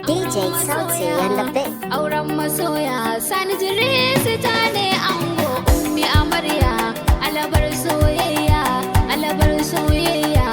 DJ Sauti and the Big. Auren masoya, Sani Tirista ne ango, Ummi amarya, alabar soyayya, alabar soyayya.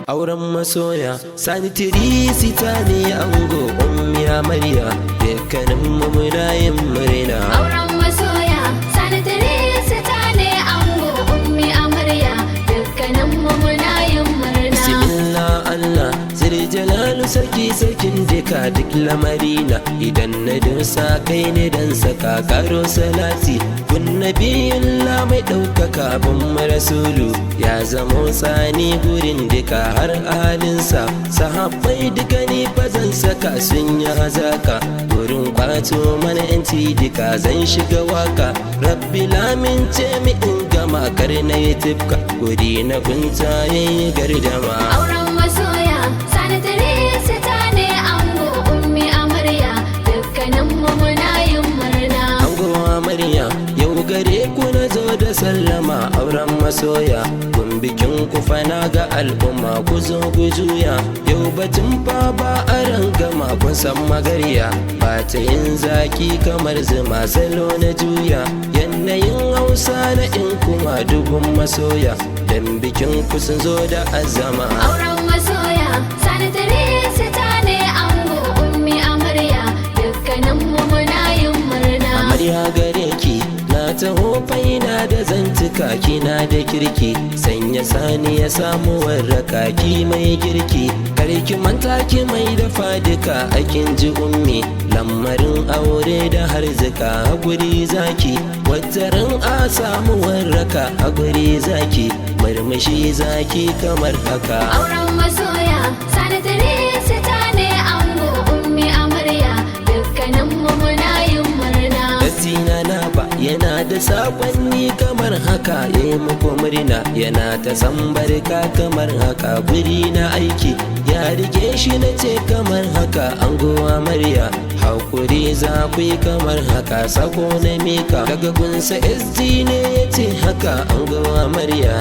Auren masoya, Sani Tirisita ne ango, Ummi amarya, dukkanin mu muna yin murna. Auren masoya, Sani Tirista ne ango, Ummi amarya, dukkanin mu muna yin murna. Bismillah Allah zai jalalu, sarki sarkin duka, duk lamarina idan na dosa kai ne dan saka karo salati kun nabiyullah mai ɗaukaka bin rasulu, ya zamo tsani gurin duka har ahalinsa, sahabbai duka ni fa zan saka, sun yi hazaka gurin kwato mana yanci duka. Zan shiga waka, Rabbi lamince mi in gama, kar na yi tifka guri na kunta yayi gardama. Auren masoya, Sani Tirista ne ango, Ummi amarya, dukkanin mu muna yin murna. Ango, amarya, yau gare ku na zo da sallama. Auren masoya, kun bikin ku fana ga al'umma, ku zo ku juya, yau batun fa ba a rangama. Kun san magarya ba ta yin zaki kamar zuma. Salo na juya yanayin Hausa na in kuma dubun masoya dan bikin ku sun zo da azama. Auren masoya, Sani Tirista ne ango, Ummi amarya, dukkanin mu muna yin murna. Amarya, gare ki na taho faina da zantuka, kina da kirki, sanya Sani ya samu warraka, ki mai girki, karki manta ki mai dafa duka akin ji. Ummi, lamarin aure da harzika, hakuri zaki, wataran a samu warraka. Hakuri zaki, murmushi zaki kamar haka. Auren masoya, Sani Tirista ne ango, Ummi amarya, dukkanin mu muna yin murna. Dasina na ba yana da sakonni kamar haka, ya yi muku murna, yana ta san barka kamar haka, guri na aiki ya rike shi. Na ce kamar haka, ango, amarya, hakuri za ku yi kamar haka, sako na mika daga gunsa SD ne, ya ce haka, ango, amarya,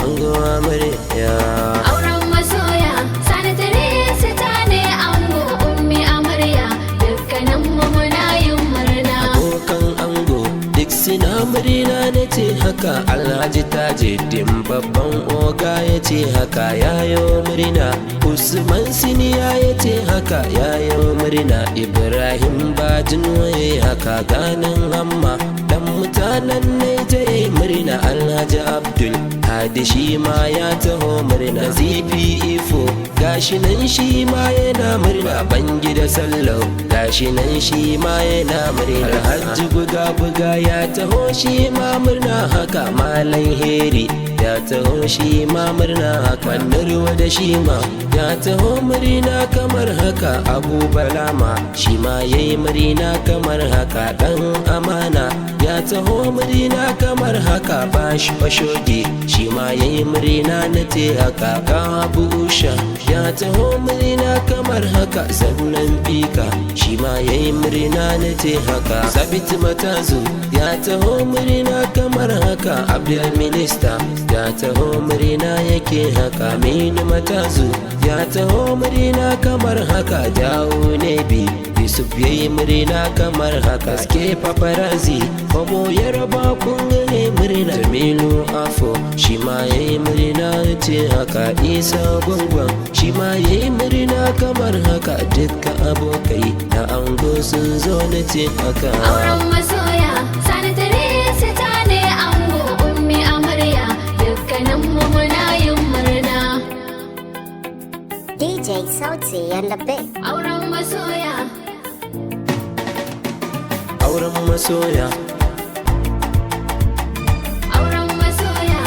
ango, amarya. Auren masoya, Sani Tirista ne ango, Ummi amarya, dukkanin mu muna yin murna. Abokan ango duk suna murna, na ce haka, Alhaji Tajuddin babban oga ya ce haka, yayo murna. Usman Siniya ya ce haka, yayo murna. Ibrahim Bajin waye haka, ganin hamma dan mutanen ne ta yi murna. Alhaji Abdul Hadi shi ma ya taho murna. Zifi Ifo gashi nan shi ma yana murna. Bangida Sallau gashi nan shi ma yana murna. Alhaji Buga Buga ya taho shi ma murna haka. Malam Heri ya taho shi ma murna haka. Ruwa da shi ma ya taho murna kamar haka. Abu Balama shi ma yayi murna kamar haka. Dan Amana ya taho murna kamar haka. Bashi Fashoge shi ma yayi murna, na te haka. Abu Usha ya taho murna kamar haka. Zannan Fika shi ma yayi murna, na te haka. Sabit Matazu ya taho murna kamar haka. Abdul Minista ya taho murna yake haka. Aminu Matazu ya taho murna kamar haka. Jawo Nebi Yusuf yayi murna kamar haka. Ske Paparazzi Homo Yaraba kun gane murna. Jamilu Afo shi ma yayi murna, ce haka. Isa Gwangwan shi ma yayi murna kamar haka. Dukkan abokai na ango sun zo, na ce haka. Auren masoya, Sani Tirista ne ango, Ummi amarya, dukkanin mu muna yin murna. DJ Sauti and the Big. Auren masoya. Auren masoya. Auren masoya.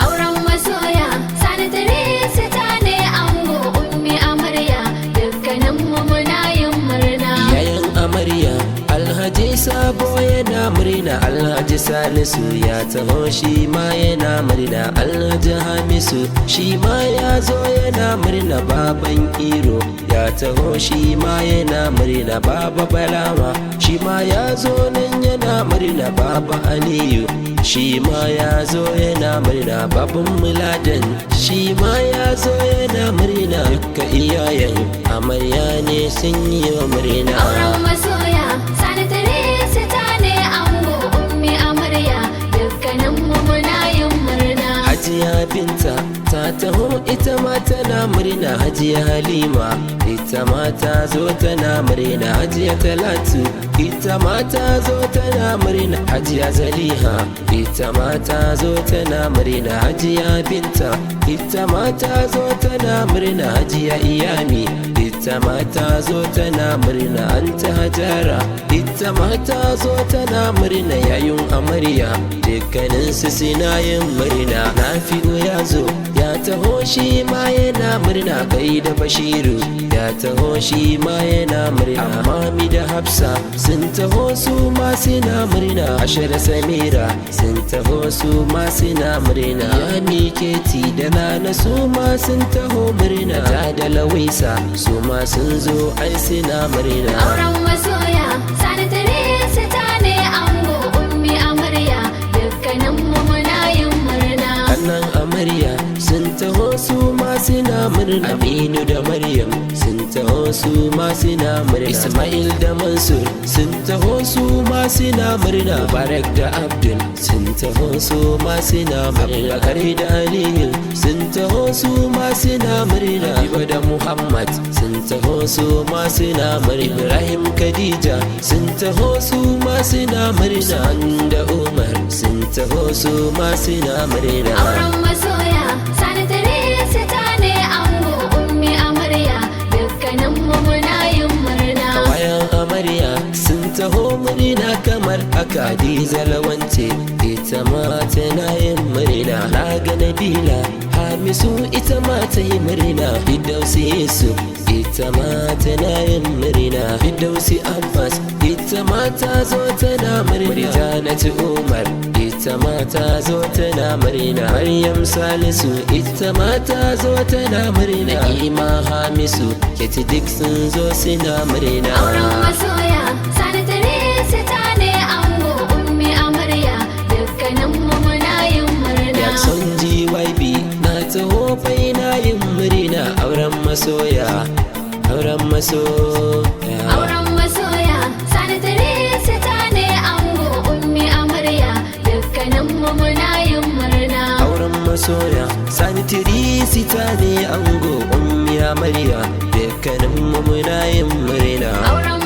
Auren masoya, Sani Tirista ne ango, Ummi amarya, dukkanin mu muna yin murna. Yayan amarya Alhaji Sabo yana murna. Alhaji Salisu ya taho shi ma yana murna. Alhaji Hamisu shi ma ya zo yana murna. Baban Iro ya taho shi ma yana murna. Baba Balama shi ma ya zo nan yana murna. Baba Aliyu shi ma ya zo yana murna. Baban Muladan shi ma ya zo yana murna. Dukka iyayen amarya ne sun yi wa murna. Auren masoya, sanitary sita ne ango, ummi amarya, dukkanin mu muna yin murna. Hajiya Binta ta taho, ita ma tana murna. Hajiya Halima ita ma ta zo tana murna. Hajiya Talatu ita ma ta zo tana murna. Hajiya Zaliha ita ma ta zo tana murna. Hajiya Binta ita ma ta zo tana murna. Hajiya Iyami ita ma ta zo tana murna. Anta Hajara ita ma ta zo tana murna. Yayun amarya dukkaninsu suna yin murna. Nafi'u ya zo ya taho shi ma yana murna. Kai da Bashiru ya taho shi ma yana murna. Mami da Hafsa sun taho, su ma suna murna. Ashar Samira sun taho, su ma suna murna. Yami Keti da Nana su ma sun taho murna. Ta da Lawaisa su ma sun zo, ai suna murna. Auren masoya, sanitary sita ne ango, ummi amarya, dukkanin mu muna yin murna. Kannan amarya sun taho, su ma suna murna. Aminu da Maryam sun taho, su ma suna murna. Ismail da Mansur sun taho, su ma suna murna. Mubarak da Abdul sun taho, su ma suna murna. Abubakar da Aliyu sun taho, su ma suna murna. Habiba da Muhammad sun taho, su ma suna murna. Ibrahim, Khadija sun taho, su ma suna murna. Da Umar sun taho, su ma suna murna. Auren masoya, sanitary sita ne ango, ummi amarya, dukkanin mu muna yin murna. Bayan amarya sun taho murna kamar haka: Hadiza Lawance ita ma tana yin murna. Na ga Nabila Hamisu ita ma ta yi murna. Fidausi Yusuf ita ma tana yin murna. Fidausi Abbas ita ma ta zo tana murna. Murjanatu Umar ita ma ta zo tana murna. Maryam Salisu ita ma ta zo tana murna. Ima Hamisu Keti duk sun zo suna murna. Auren masoya, sanitary sita ne ango, ummi amarya, dukkanin mu muna yin murna. Jackson GYB na taho fai na yin murna. Auren masoya, auren masoya. Auren masoya, sanitary sita ne ango, ummi amarya, dukkanin mu muna yin murna. Auren masoya, sanitary sita ne ango, ummi amarya, dukkanin mu muna yin murna. Auren